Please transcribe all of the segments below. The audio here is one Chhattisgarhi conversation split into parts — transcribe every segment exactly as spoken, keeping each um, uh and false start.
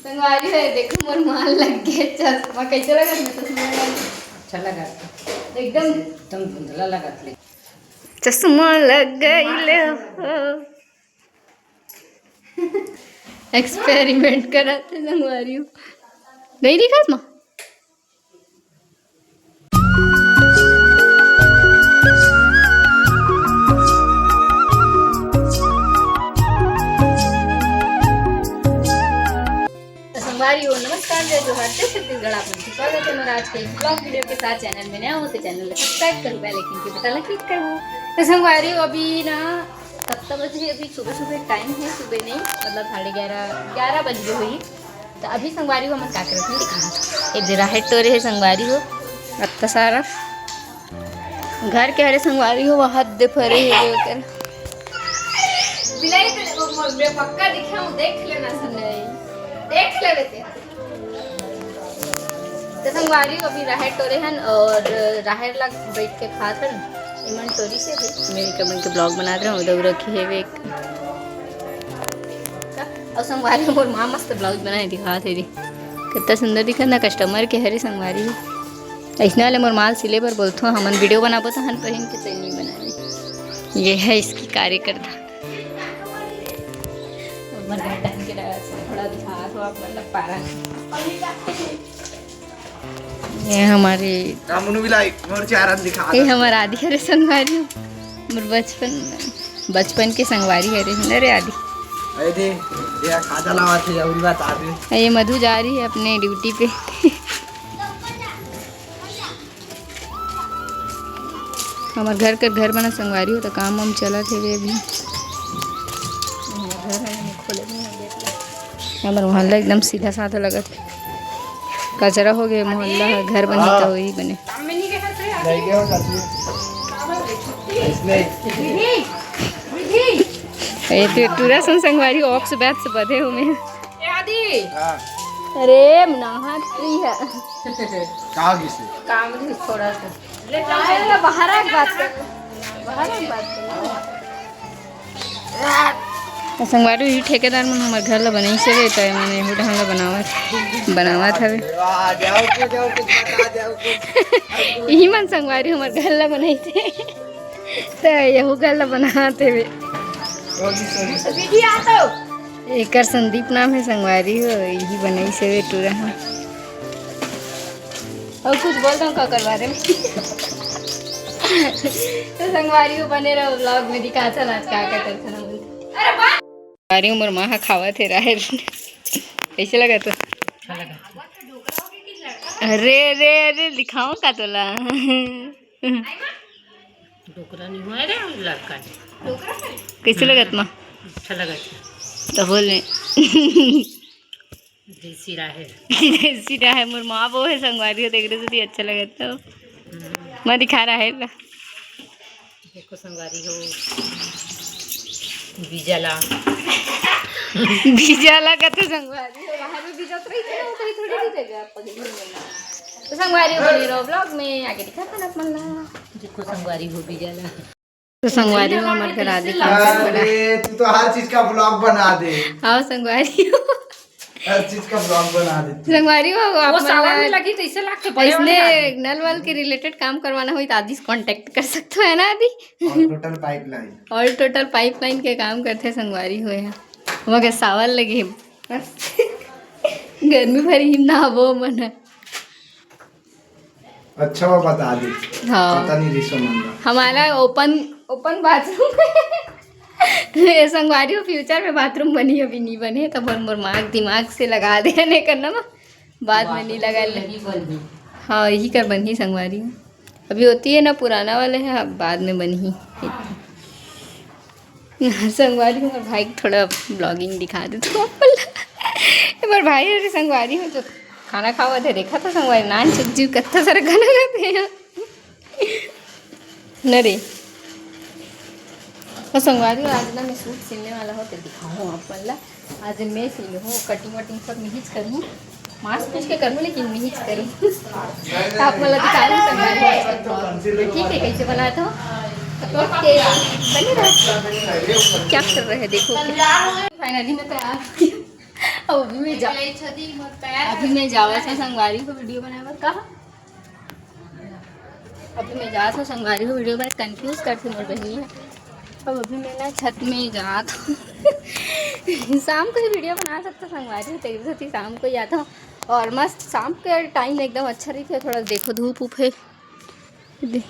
संगवारी हो, देखो मोर माँ लग गे चश्मा। कैसे लगत मैं चश्मा लगा के? अच्छा लगत हे। एकदम एकदम धुंधला लगत हे। चश्मा लग गइल हो। Experiment करत हे संगवारी हो। नहीं दिखत माँ? तो संगवारी हो, नमस्कार, जय जोहार, जय छत्तीसगढ़। आप मन के स्वागत हे हमारा आज के एक vlog video के साथ। Channel में नया हो तो channel ला subscribe करो, bell icon के button ला click करो। तो संगवारी हो, अभी ना सत्ता बजे, अभी सुबह सुबह time हे, सुबह नहीं, मतलब साढ़े ग्यारह, ग्यारह बज गे होही। तो अभी संगवारी हो, हमन का करत हन दिखात हन। ए दे राहेर टोरे हे संगवारी हो, अत्ता सारा घर के हरे संगवारी हो, वहाँ दे फरे हे ओकर। बिलाई तो वो मोर बे पक्का दिखे हूँ, देख लेना सब। नहीं। देख लेबे ते। तो संगवारी हो, अभी राहेर टोरे हन और राहेर ला बैठ के खात हन। एमन टोरी से भी मेरे कमन के vlog बनात रहूँ, उधर रखी है वे एक। और संगवारी हो, मोर माँ मस्त blouse बनाए दिखात हे रे। कितना सुंदर दिखत ना, customer के हरे संगवारी हो। अइसने वाले मोर माँ सिले बर बोलथो, हमन video बनाबो तो हन पहिन के तो नहीं बनावे। ये है इसकी कार्यकर्ता। हमर घर टाइम के डर से थोड़ा दिखा दो आप, मतलब पारा। ये हमारे रामनू भी लाइक मोर चारन दिखा ये दे। हमारा आदि हरे संगवारी हो। मोर बचपन, बचपन के संगवारी हरे न रे आदि। अरे दे, ये खाजा लावा थे, अउर बात आ रही। ये मधु जा रही है अपने ड्यूटी पे। हमर घर कर घर बना संगवारी हो, तो काम वाम चलत हे अभी। हमर घर है, हमर खोले नहीं है गेट ला। हमर मोहल्ला एकदम सीधा साधा लगत हे। कचरा हो गए मोहल्ला ह, घर बनी तो वही बने। ये तो टूरा सन संगवारी ऑक्स बैच से बधे हुए हैं। ए आदि। हाँ। अरे, नहात रही है। का होगिस हे? काम भी थोड़ा सा। ले चल। आए ला, बाहर आके बात कर। बाहर आके बात कर। संगवारी, ई ठेकेदार मन हमर घर ला बनाइस हे, त एमन एहू ढंग ला बनावत, बनावत हवे। वाह, जाओ कुछ, जाओ कुछ, बता, जाओ कुछ। इही मन संगवारी हमर घर ला बनाइस हे। त यहू घर ला बनात हेवे। Sorry, sorry, sorry। विधि आ तो। एकर संदीप नाम हे संगवारी हो, इही बनाइस हेवे टूरा ह। अउ कुछ बोल दो का ओकर बारे में। तो संगवारी हो, बने रहो vlog में, दिखाथन आज का का करथन हम। अरे वाह। संगवारी हो, मोर माँ ह खावत हे राहेर। कैसे लगा तो? अच्छा लगा। अरे, अरे, अरे, दिखाओ का तोला। डोकरा नहीं हुआ रे, लड़का है। कैसे लगत माँ? अच्छा लगा। तो बोले। देसी राहेर। देसी राहेर, मोर माँ वो है संगवारी हो, देख रहे थे, अच्छा लगत तो। हम्म। मैं दिखा राहेर ला। देखो संगवारी हो, बीजा ला। बीजा ला कथे संगवारी हो, बाहर में बीजा तो रही थे, वो कहीं थोड़ी नहीं देगा, पगली में। तो संगवारी हो, बने रहो vlog में, आगे दिखाथन आप मन ला। देखो संगवारी हो, बीजा ला। तो संगवारी हो, हमर घर आदि काम कर पड़ा। अरे, तू तो हर चीज का vlog बना दे। आओ संगवारी हो। हर चीज का vlog बना देती। संगवारी हो, आप वो मन सावन ला में लगी तो इसे लाग के बड़े वाले इसने लागे। नल वल के related काम करवाना होई तो आदि से contact कर सकते हो, है ना आदि? All total pipeline। All total pipeline के काम करथे संगवारी हो यहाँ। मगर सावन लगे। गर्मी भरी ही ना वो मन। अच्छा, वो बता दे। हाँ। पता नहीं रिसो मन ला। हमारा open, open bathroom है। ये संगवारी हो, future में bathroom बनी, अभी नहीं बने, तब मोर, मोर माँ दिमाग से लगा दे, नहीं करना मा, बाद में नहीं लगा ले। नहीं बनही। हाँ, यही कर बनही संगवारी हो। अभी होती है ना, पुराना वाले है, अब बाद में बनही। संगवारी, हमर भाई के थोड़ा vlogging दिखा दे तो। हमर भाई अरे संगवारी हो तो खाना खावा दे, देखा तो संगवारी, नान चुक जीव कत्ता सारा खाना खाते हैं। न रे। और संगवारी, आज ना मैं सूट सिलने वाला हो तो दिखाऊँ आप मन ला। आज मैं सिलहूँ, cutting वटिंग सब मैं हीच करूँ। मास्क पूछ के करूँ, लेकिन मैं हीच करूँ। आप मन ला दिखाऊँ संगवारी आज का vlog। ठीक है, कैसे बनात हो? तो ओके, बने रहो। क्या कर रहे हैं, देखो। Finally मैं तैयार हो गई। अभी मैं जा अभी मैं जावत हँव संगवारी हो वीडियो बनाए बर। कहाँ? अभी मैं जात हँव संगवारी हो वीडियो बनाए। कंफ्यूज करथे मोर बहिनी ह। अब अभी मैं ना छत में जात हँव। शाम को ही वीडियो बना सकता संगवारी हो, तेरे साथ ही शाम को ही आता हूँ। और मस्त शाम के टाइम एकदम अच्छा रहिथे, थोड़ा देखो धूप उप है। दे-,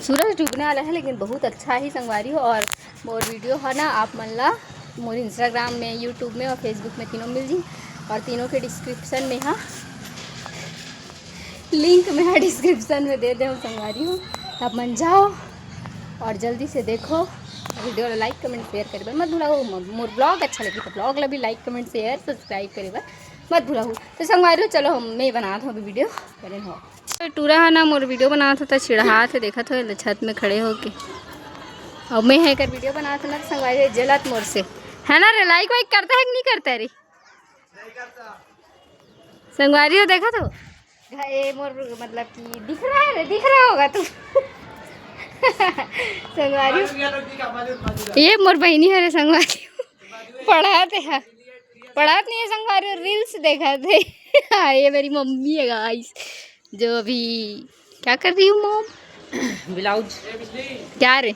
सूरज डूबने वाला है, लेकिन बहुत अच्छा ही संगवारी हो। और मोर वीडियो है ना, आप मन ला मोर Instagram में, YouTube में और Facebook में तीनों मिल जी। और तीनों के डिस्क्रिप्शन में, हाँ, लिंक में, हाँ, डिस्क्रिप्शन में दे दे संगवारी हो, आप मन जाओ और जल्दी से देखो। वीडियो ला लाइक, कमेंट, शेयर करे बर मत भुलाओ। मोर ब्लॉग अच्छा लगी तो ब्लॉग ला भी लाइक, कमेंट, शेयर, सब्सक्राइब करे बर मत भुलाओ। तो संगवारी हो, चलो हम, मैं बनात हँव अभी वीडियो, करे हो। तो टूरा है ना, मोर वीडियो बनात हे, त चिढ़ात हे, देखत हो, ले छत में खड़े होके। और मैं है कर वीडियो बनात हे ना, तो संगवारी हो जलत मोर से, है ना रे? लाइक वाइक करता है कि नहीं करता है रे? संगवारी हो, देखत हो, ए मोर, मतलब कि दिख रहा है रे, दिख रहा होगा तू। संगवारी हो, ये मोर बहिनी है रे संगवारी हो। पढ़ात हे, पढ़ात नहीं है संगवारी हो, रील्स देखत हे। हाँ, ये मेरी मम्मी है गाइस, जो अभी क्या कर रही हूँ मॉम? ब्लाउज। क्या रे?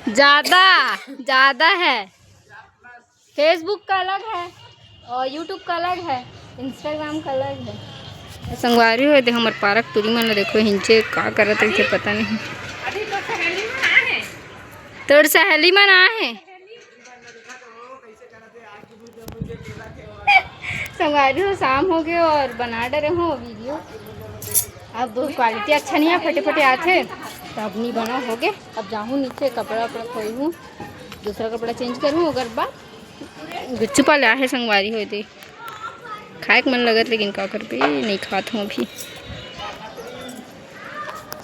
ज्यादा, ज्यादा है। Facebook का अलग है और YouTube का अलग है, Instagram का अलग है। संगवारी हो, दे हमर पारक टूरी मन ला देखो, हिंचे का करत रहिथे, पता नहीं। अभी तो सहेली मन आ हे। तोर सहेली मन आ हे। संगवारी हो, शाम हो गए और बना डरे हो वीडियो। अब क्वालिटी अच्छा नहीं है, फटे फटे आथे, तो अब नहीं बना हो गए। अब जाहूँ नीचे, कपड़ा वपड़ा खोई हूँ, दूसरा कपड़ा चेंज करूँ, ओकर बाद गुच्चू पाले आहे संगवारी हो दे। खाए के मन लगत, लेकिन का करबे, नहीं खात हूँ अभी।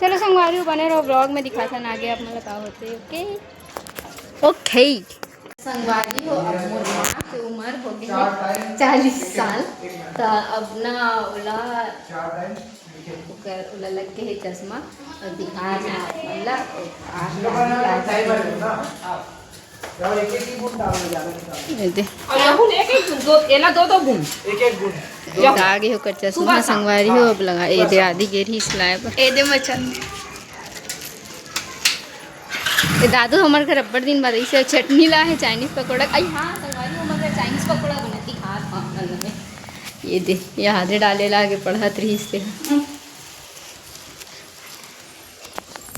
चलो संगवारी हो, बने रहो ब्लॉग में, दिखाथन आगे आप मन ला का होथे। ओके, ओके। संगवारी हो, अब मोर माँ के उम्र हो गई है चालीस साल, तो अब ना ओला, ओकर, ओला लग के है चश्मा, और दिखा ना ओला, आ, ये दे। और ये बूंद एक एक बूंद, दो, एला दो दो बूंद। एक एक बूंद। ये आगे ओकर चश्मा संगवारी हो, अब लगा, ये दे आदि गेरी सिलाए पर। ये दे मचन। ए दादू, हमर घर अब्बड़ दिन बाद ऐसे चटनी ला है, चाइनीज पकौड़ा। आई हाँ, संगवारी, हमर घर चाइनीज पकौड़ा बने, दिखात हँव, ये दे, ये हाथे डाले ला के पढ़त रहिस ते।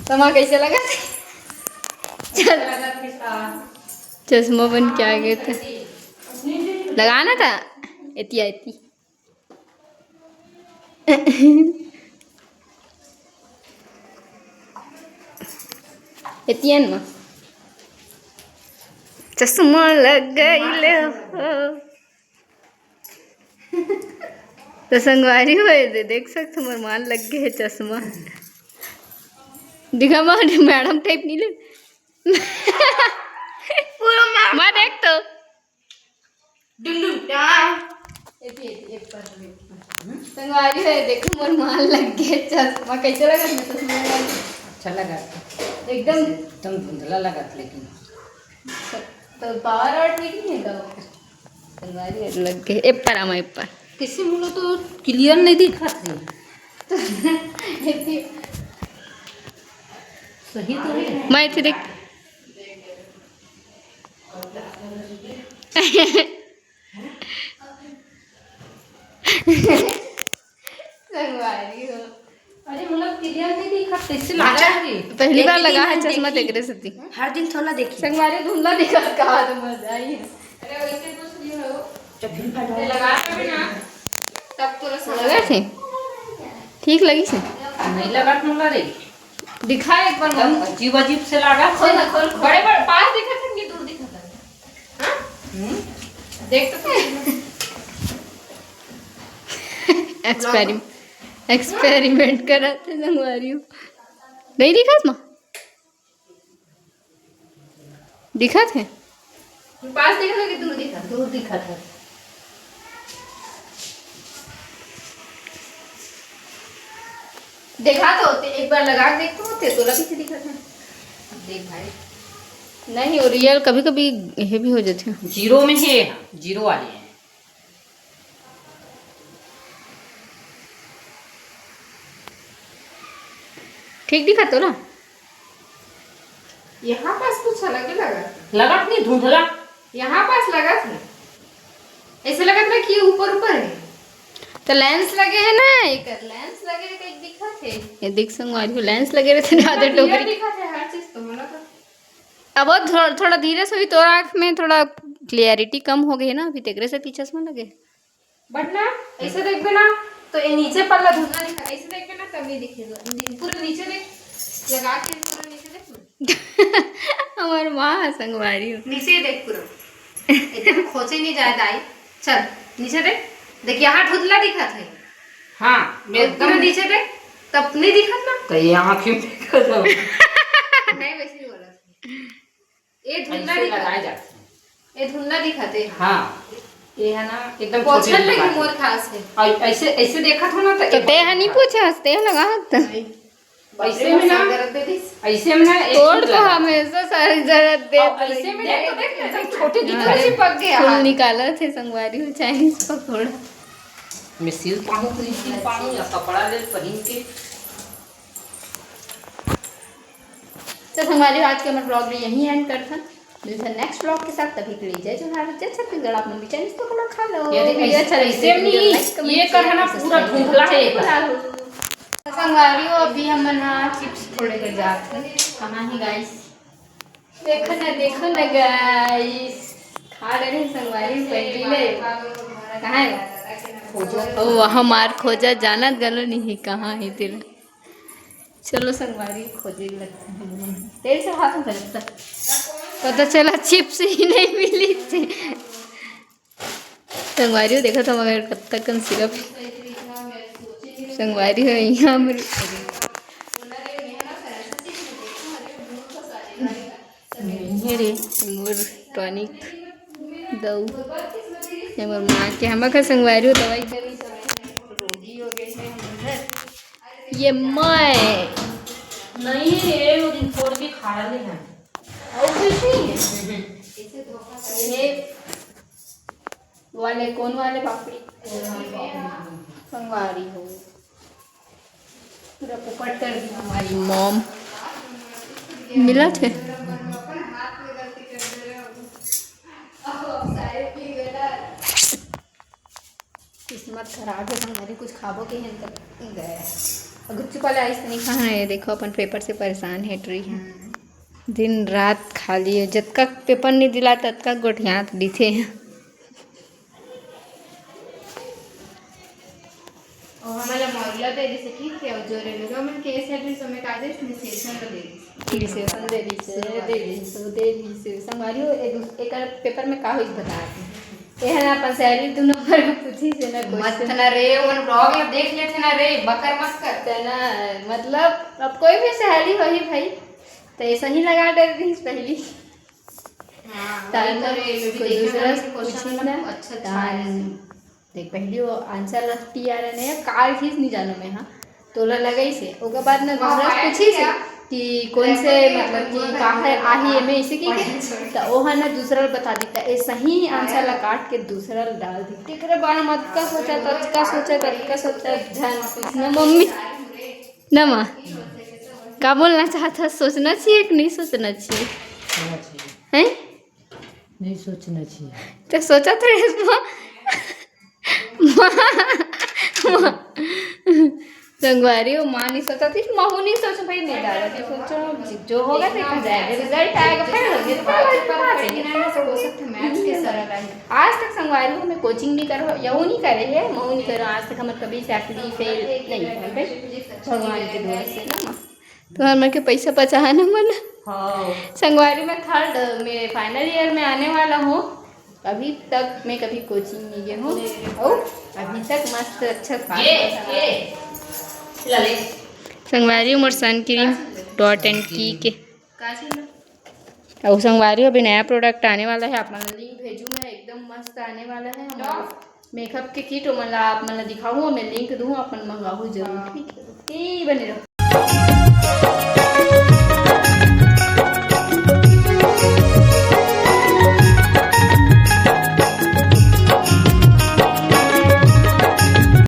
तमा कैसे लगा? चश्मा बन के आ गए थे। लगाना था। एतिया, एती। एतियन म चश्मा लग गइल हो। तो संगवारी हो, ये दे, देख सकत हो, मोर माँ ल लग गए है चश्मा। दिखा माँ, मैडम टाइप नहीं ले। पूरा माँ। माँ देख तो। डुंडुन। एती, एती, एक बार, एक बार। संगवारी हो, देखो, मोर माँ ल लग गए चश्मा। कैसे लगा मैं चश्मा लगा के? अच्छा लगा। एकदम। एकदम धुंधला लगा, लेकिन तो पावर और ठीक नहीं है तो। संगवारी हो, लग गए। ए पर आमा, ए पर। किसी मुलो तो क्लियर नहीं दिखा थी। एती। सही तो है। मैं एती देख। संगवारी हो। अरे, मतलब, क्लियर नहीं दिखा, कैसे लगा है ये? पहली बार लगा है चश्मा, तेकरे सेती। हर दिन थोड़ा देखी। संगवारी धुंधला दिखा, का तो मजा आई है। अरे, वैसे कुछ नहीं हो। जब भी फटा ये लगा के भी ना, तब तो रस लगा थे। ठीक लगी से? नहीं लगा, तुम ला रही। दिखा एक बार एकदम मम्मी। अजीब अजीब से लागा। खोल ना, खोल, खोल। बड़े बड़े पास दिखत हन कि दूर दिखत हन? हाँ? हम्म। देख तो सही। एक्सपेरिम-, एक्सपेरिमेंट करत हे संगवारी हो। नहीं दिखत माँ? दिखत हे? पास दिखत हे कि दूर दिखत? दूर दिखत हे। देखा तो होते, एक बार लगा के देख तो होते, तोला पीछे दिखत हे। देख भाई। नहीं, वो रियल कभी कभी ये भी हो जाते हैं। जीरो में है, हाँ, जीरो वाली है। ठीक दिखा तो ना। यहाँ पास कुछ अलग ही लगा। लगत नहीं, धुंधला। यहाँ पास लगा था। ऐसे लगा था कि ऊपर ऊपर है। तो लेंस लगे है ना, एक लेंस लगे है, कहीं दिखा थे। ये देख संगवारी हो, लेंस लगे रहते ना, आधा clear टोकरी। दिखा थे हर चीज तो, मला तो। अब वो थो-, थोड़ा धीरे से भी, तोरा आँख में थोड़ा क्लियरिटी कम हो गई है ना अभी, तेकरे से पीछे चश्मा लगे। बट ना, ऐसे देखबे ना, तो ये नीचे पल्ला धुंधला दिखा, ऐसे देखबे ना, तब नहीं दिखेगा। नी-, पूरा नीचे देख, लगा के पूरा नीचे देख। हमार माँ संगवारी हो। नीचे देख पूरा, एकदम खोचे नहीं जाए दाई। चल, नीचे देख, देख यहाँ धुंधला दिखा थे। हाँ, मैं और पूरा एकदम नीचे देख, तब नहीं दिखत ना। तो ये आँखें देखा था। नहीं, वैसे नहीं बोला था। ये धुंधला ऐसे दिखा लगाए जाते हैं। ये धुंधला दिखाते हैं। हाँ, ये है ना, एकदम पोछन छोटे लगी दुकान। मोर खास है। और ऐसे, ऐसे देखा था ना, तो तो एक ते बार हा नहीं दिखा। पूछे हंसते हो लगा हक तो। नहीं। ऐसे में ना, ऐसे में ना, एक तोड़ चीज तो लगा। हमेशा सारी जरूरत दे और तो ऐसे में नहीं। देखो, देख, एकदम छोटे हाँ, दिखा देख, चिपक गया फूल हाथ। निकाला थे संगवारी हो, चाइनीज पकौड़ा। मैं सिल पाऊँ तो नहीं सिल पाऊँ, या कपड़ा ले पहन के। तो संगवारी हो, आज के हमारे ब्लॉग में यहीं एंड करथन। मिलथन नेक्स्ट ब्लॉग के साथ, तभी के लिए जय जोहार, जय छत्तीसगढ़। आप मन भी चाइनीज पकौड़ा खा लो। ये देख, वीडियो ऐसे, अच्छा लगे ऐसे तो वीडियो नहीं, लाइक, कमेंट, ये कर शेयर, ना, पूरा सब्सक्राइब धुंधला करके है। बुला लो। तो संगवारी हो, अभी हमन हा चिप्स फोड़े बर जात हन। कहाँ है गाइस? देखो ना, देखो ना गाइस, खा रहे हैं संगवारी पहली ले। कहाँ है? खोजो। ओ, हमार खोजा जानत गलो नहीं, कहाँ है तेरा? चलो संगवारी खोजे लगते हैं। तेरे से हाथ में लगता। पता चला चिप्स ही नहीं मिली थी। संगवारी हो, देखा था मगर कब तक कन सिर्फ संगवारी हो यहाँ मेरे। ये रे मोर टॉनिक दऊ, ये मोर माँ के, हमर घर संगवारी हो दवाई दे। ये मैं नहीं, ये वो दिन फोड़ के खा ले हैं। और कुछ नहीं है। ये वाले कौन वाले पापड़ी? संगवारी हो, पूरा पोपट कर दी हमारी मॉम। मिला थे। किस्मत खराब है, संगवारी कुछ खाबो के हैं तब गए। और गुपचुप वाले आइस नहीं खाना है, देखो अपन पेपर से परेशान है ट्री। दिन रात खाली है, जतका पेपर नहीं दिला ततका गोठियात दिथे। और हमला मौला दे दिसे, ठीक है, और जो रेलवे गवर्नमेंट के एस एड्रेस में का दे, निशेषन को दे दिसे। निशेषन दे दिसे, दे दिसे, दे दिसे। संगवारी हो, ए दूस-, एकर पेपर में का होइस बता दे। ए है ना अपन सहेली दू नंबर में पूछी से ना मत question। ना रे, उन ब्लॉग में देख लेते ना रे, बकर मत कर। ते ना, मतलब, अब कोई भी सहेली होही भाई, तो ऐसा ही लगा दे रही पहली। हाँ, तान वही तो रे, ये भी कोई देखे दूसरा ना से question पूछी मतलब ना, अच्छा, अच्छा तान है। देख, पहली वो आंसर रखती आ रहे ने, काल चीज नहीं जानो मैं, हाँ, तोला लगाइसे, ओकर बाद ना हाँ, दूसरा से आया पूछिसे क्या? कि कौन से, रेफर किया, मतलब कि वो कहाँ है, आही एमे, इसे की पढ़े के? छोड़। तो वो है ना, दूसरा बता देता, ए सही आंसर ला काट के दूसरा ला डाल दी। तेकरे बारे में अतका सोचा, ततका सोचा, ततका सोचा, झन पूछ ना मम्मी। ना माँ, का बोलना चाहत हस? सोचना चाहिए कि नहीं सोचना चाहिए? सोचना चाहिए। हैं? नहीं सोचना चाहिए। तो सोचा था इसको। माँ, माँ। संगवारी हो, माँ नहीं सोचा थी, महू नहीं सोच भाई, नहीं डाला थी, सोचो जो होगा देखा जाएगा, रिजल्ट आएगा फिर होगी। आज तक संगवारी हो मैं कोचिंग नहीं करो, यहू नहीं करे है, महू नहीं करो, आज तक हमर कभी सैकड़ी फेल नहीं है भाई, भगवान के दुआ से ना माँ। तुम्हार मन के पैसा पचाना मन। हाँ। संगवारी में थर्ड में फाइनल ईयर में आने वाला हूँ, अभी तक मैं कभी कोचिंग नहीं गया हूँ। ओ, अभी तक मस्त अच्छा पास ये, हो रहा है। ये, ला ले। संगवारी मोर सन क्रीम डॉट एंड की के। का चीज ना? अउ संगवारी अभी नया प्रोडक्ट आने वाला है, आप मन लिंक भेजू मैं, एकदम मस्त आने वाला है। हमारा मेकअप के किट ओमन ला आप मन ला दिखाहूँ, मैं लिंक दूँ, अपन मंगाहू जरूर, ठीक है? ए, बने रहो।